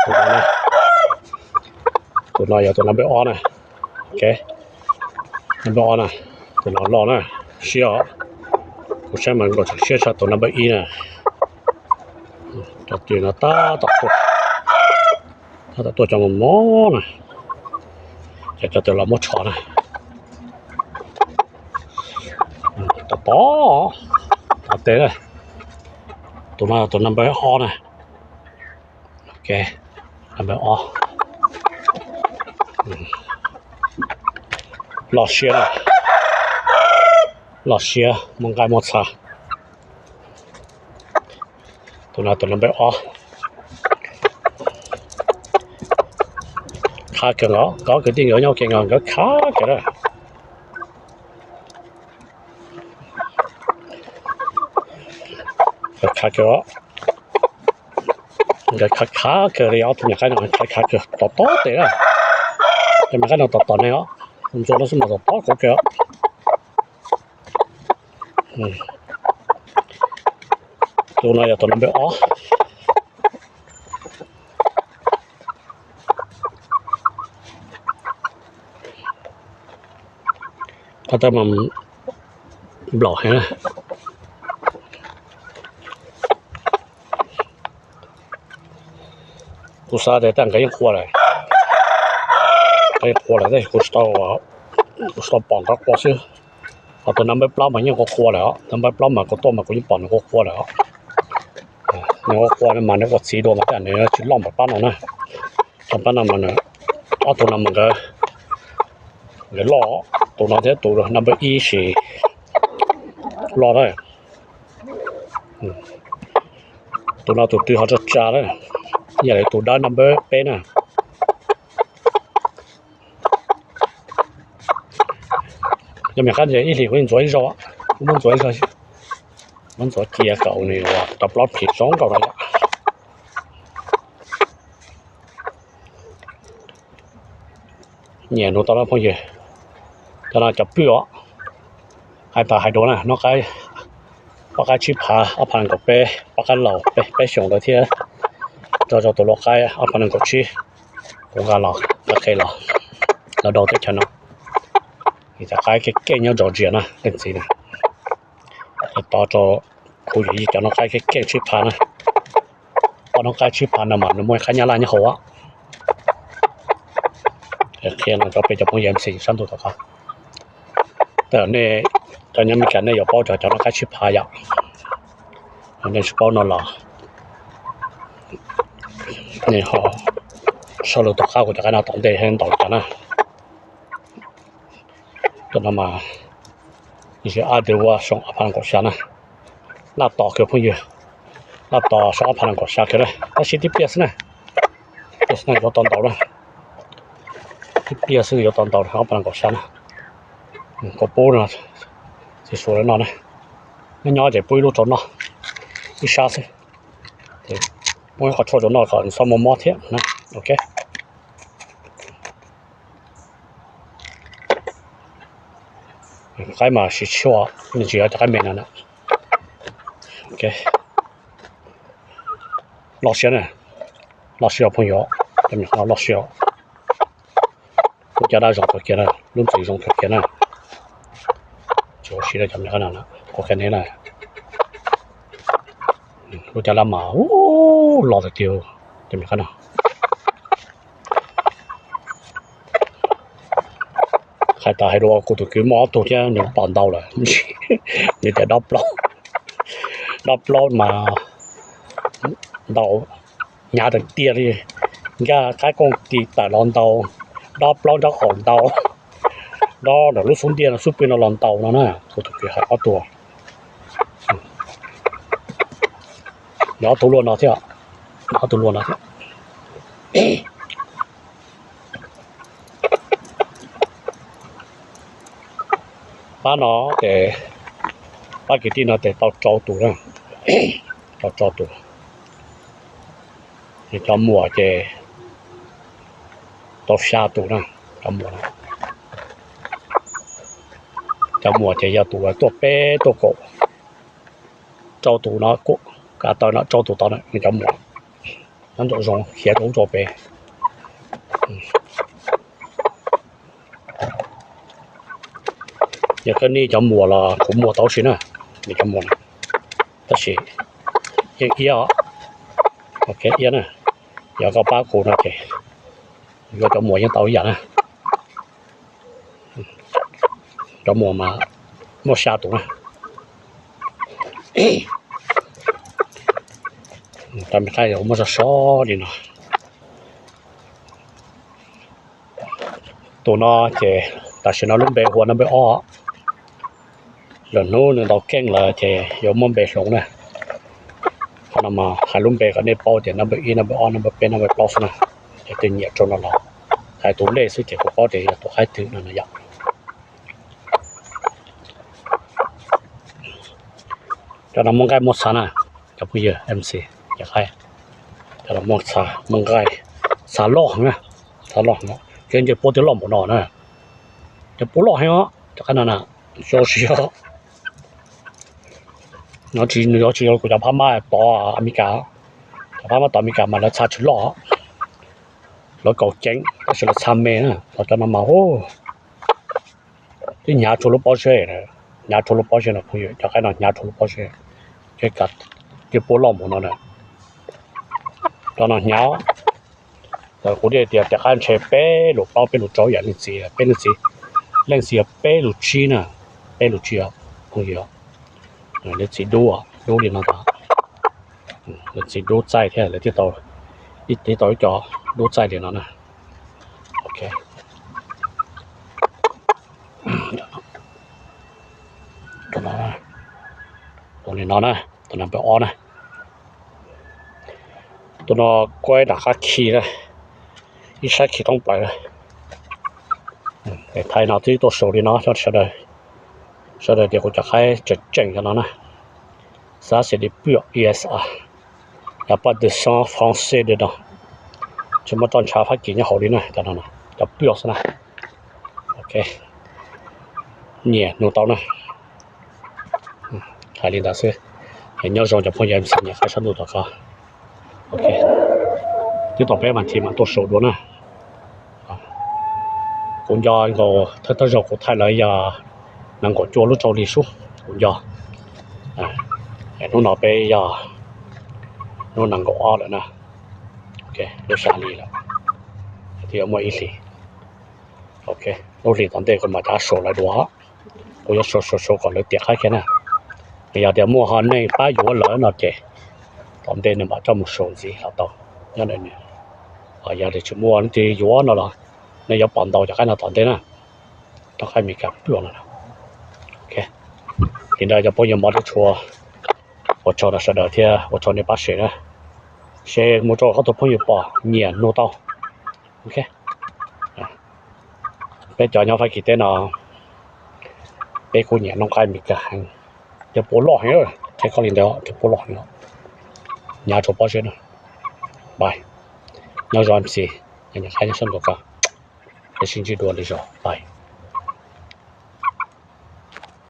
Tus no, tus no yog tus number ob na. Ok, number ob na, tus no loj na, siab os. Kuv saib mas nkaus tseem siab tshaj tus number ib na. Cov tw no tab tom tuaj, tab tom tuaj cov mos mos na. Ces cov tw los muab tshov na. Tom tod, tom tod tes na. Tus no tus number ob na. Ok, number ob. Loj siab na, loj siab muaj nqaij muaj txha. Tus no tus number ob. Khav kawg os, nkawd kwv tij nkawd nyob ua ke nkawd khav kawg na. Nkawd khav kawg os, nkawd khav khav kawg li os, tus me nyuam qaib no khav khav kawg tom tod tes na. Cov me nyuam qaib no tom tom neeg os, tus ntsuag no xwb mas tom tod kuv kawg os. Tus no yog tus number ob. Qhov tawm mas nplaum heev na. Kuv xav tias tej nkawd yeej qua lawm, nkawd yeej qua lawm tab sis kuv tsis tau, kuv tsis tau pom nkawd qua xwb. Ho tus number plaub mas yeej qua qua lawm os, number plaub mas kuv tuaj mas kuv yeej pom nws qua qua lawm os. Nws qua qua mas nws ua txiv dua mas tej nws tsis loj npaum pab no na. Tsob pab no mas ob tug no mas nkawd, nkawd loj, tus no thiab tus number ib sis loj na. Tus no tus tw ho tsa tsa na, yog li tus dawb number peb na. Cov me nyuam qaib ntawd ib hlis kuv yeej ntxuav ib zaug, kuv muab ntxuav ib zaug, muab ntxuav cia kom nws ua cov plaub phim zoo nkaus no yom. Nyiam nug tau na phooj ywg, cov no cov pwj os. Hais tas hais dua na, noj qaib, pab qaib tsib phav ob phav nees nkaum peb, pab qaib laus peb xyoos ntawd thiab, rau rau tus lau qaib ob phav nees nkaum tsib, kuv nqa los, nqa qe los, los rau teb chaws no. Cov qaib keej keej nyob Georgia na, leej txiv na. Tos rau kuv yawm yij cov noj qaib keej keej tsib phav na. Ob noj qaib tsib phav no mas nws muaj qaib nyab laj nyob hauv. Qhia no rau peb cov phooj ywg M C sab ntuj tom qab. Tej zaum nej cov nyob Meskas nej yuav paub cov noj qaib tsib phav yom. Nej tsis paub no los nej ho sau lus tom qab kuv cov qaib no tom ntej ntaus li cas na. Cov no mas ib sim ab tw ua xyoo ob phav nees nkaum xya na. Laj tos kawg phooj ywg, laj tos xyoo ob phav nees nkaum xya kawg na, tab sis tib pliag xwb na, tib pliag xwb na yuav tau ntaus na, tib pliag xwb yuav tau ntaus ob phav nees nkaum xya na. Kuv pub no, txiv xuas li no na, nyob nyob ces pub ib lub rau noj, ib sab xwb, muab ib qho tshuaj rau noj kom nws txhob muaj mob thiab na. Ok. Qaib mas siv tshuaj me ntsis, cov qaib me no na. Ok, loj siab na, loj siab phooj ywg, cov me nyuam no loj siab. Lub caj dab zoo kawg kiag na, lub ntxwv zoo kawg kiag na. Tsis ua si rau cov me nyuam qab no, kuv qhia nej na. Lub caj dab mas loj tiag tiag, cov me nyuam qab no. Hais tas hais dua kuv tus kwv muaj ob tug thiab nws pom ntau lawm, nws tias dob plaub, dob plaub mas ntau hnyav tiag tiag li, nkag qaib kooj tis tawm los ntau, dob plaub nraub qaum ntau, dob ntawm lub xub ntiag no xub pwg no los ntau no na, kuv tus kwv hais ob tug. Nws ob tug luaj no thiab, ob tug luaj no thiab. Pab no ces, pab kwv tij no ces tau rau tus na, tau rau tus. Cov muam ces tau xya tus na, cov muam, cov muam ces yog tus tuaj peb tuaj kaum, rau tus no, kav taw no rau tus tod na, nws cov muam. Nyob ntawm zoov khiav rau ub rau pem. Yog koj nij cov muas los kuv muag tau si na, nws cov muas, tab sis yeej iab, iab na. Yog koj pab kuv no ces yuav cov muas yeej tau ib yam na. Cov muas mas muaj xya tus na. Muaj sov sov li no. Tus no ces tam sim no lub npe hu ua number ob. Lwm hnub nws ntaus keej lawm ces yuav muab npe hloov na. Qhov no mas hais lub npe kom nej paub tias number ib, number ob, number peb, number plaub xwb na. Ces tej nyiam rau no los hais tus lej xwb ces kuv paub tias yog tus qaib twg no no yom. Cov no muaj nqaij muaj txha na, cov phooj ywg MC, cov qaib. Cov no muaj txha, muaj nqaij, txha loj heev na, txha loj heev, ces nce puab twb loj npaum no na. Ces puab loj heev os, cov qaib no na, xyov tsis yog, no tsis, nws yuav tsis yog kuv cov phab mab tod Amelikas, cov phab mab tod Amelikas mas lawv txha tsis loj, lawv kaum ceev tab sis lawv txha me na, los cov no mas hu, twb hnyav tshua lub pob zeb, hnyav tshua lub pob zeb no phooj ywg, cov qaib no hnyav tshua lub pob zeb, ces puab loj npaum no na. Cov no hnyav, kuv thiaj tias tias qaib ntshe peb lus plaub peb lus rau yam leej txiv, peb leej txiv, leej txiv yog peb lus tsib na, peb lus tsib os phooj ywg. Leej txiv dub, dub li no, leej txiv dub txaij thiab lawv thiaj tau, thiaj tau ib co dub txaij li no na. Ok, tus li no na, tus no npawb ob na. Tus no kuaib nram qab khi na, ib sab khi thoob plaws na. Thaij no twb tuaj saud li no, sawv daws tias kuv cov qaib tseem tseem cov no na. Ça c'est des purs U S A, y a pas de sang français dedans, tsis muaj roj ntsha Fab Kis nyob hauv li na, cov no cov pure xwb na. Ok, nyiam nug tau na. Hais li ntawd xwb, nyob zoo cov phooj ywg MC nyiam qaib sab ntuj tom ko. Ok, twb tau peb vas thiv mam tuaj saud dua na. Kuv nco nkaus thawj thawj zaug kuv thaij lawv yog nees nkaum cuaj lub rau hli sub, kuv nco. Hnub no peb yog hnub nees nkaum ob lawm na. Ok, lub xya hli lawm, twb yuav muaj ib hlis. Ok, lub hlis tom ntej kuv mam rov saud lawv dua, kuv yuav saud saud saud kom lawv tiam qab kiag na. Yog tias muaj ho neeg pab yuav lawm no ces tom ntej nws mam coj mus saud ntxiv los tau. Nyob, yog tias tsis muaj leej twg yuav no los nej yuav pom ntau cov qaib no tom ntej na. Roob qaib Amelikas pluaj no. Ok, li ntawd cov phooj ywg mog thiab tshua, ua tsaug rau sawv daws thiab ua tsaug nej pab share na. Share mus rau qhov tus phooj ywg pom nyiam nug tau. Ok, peb cov nyob Fab Kis teb no peb kuj nyiam roob qaib Amelikas heev. Cov puav loj heev, qhia koj li ntawd, cov puav loj heev, hnyav tshua pob zeb na. Bye, nyob zoo MC, nyob nyiam qaib nyob sab ntuj ko, peb sib ntsib dua lwm zaus, bye.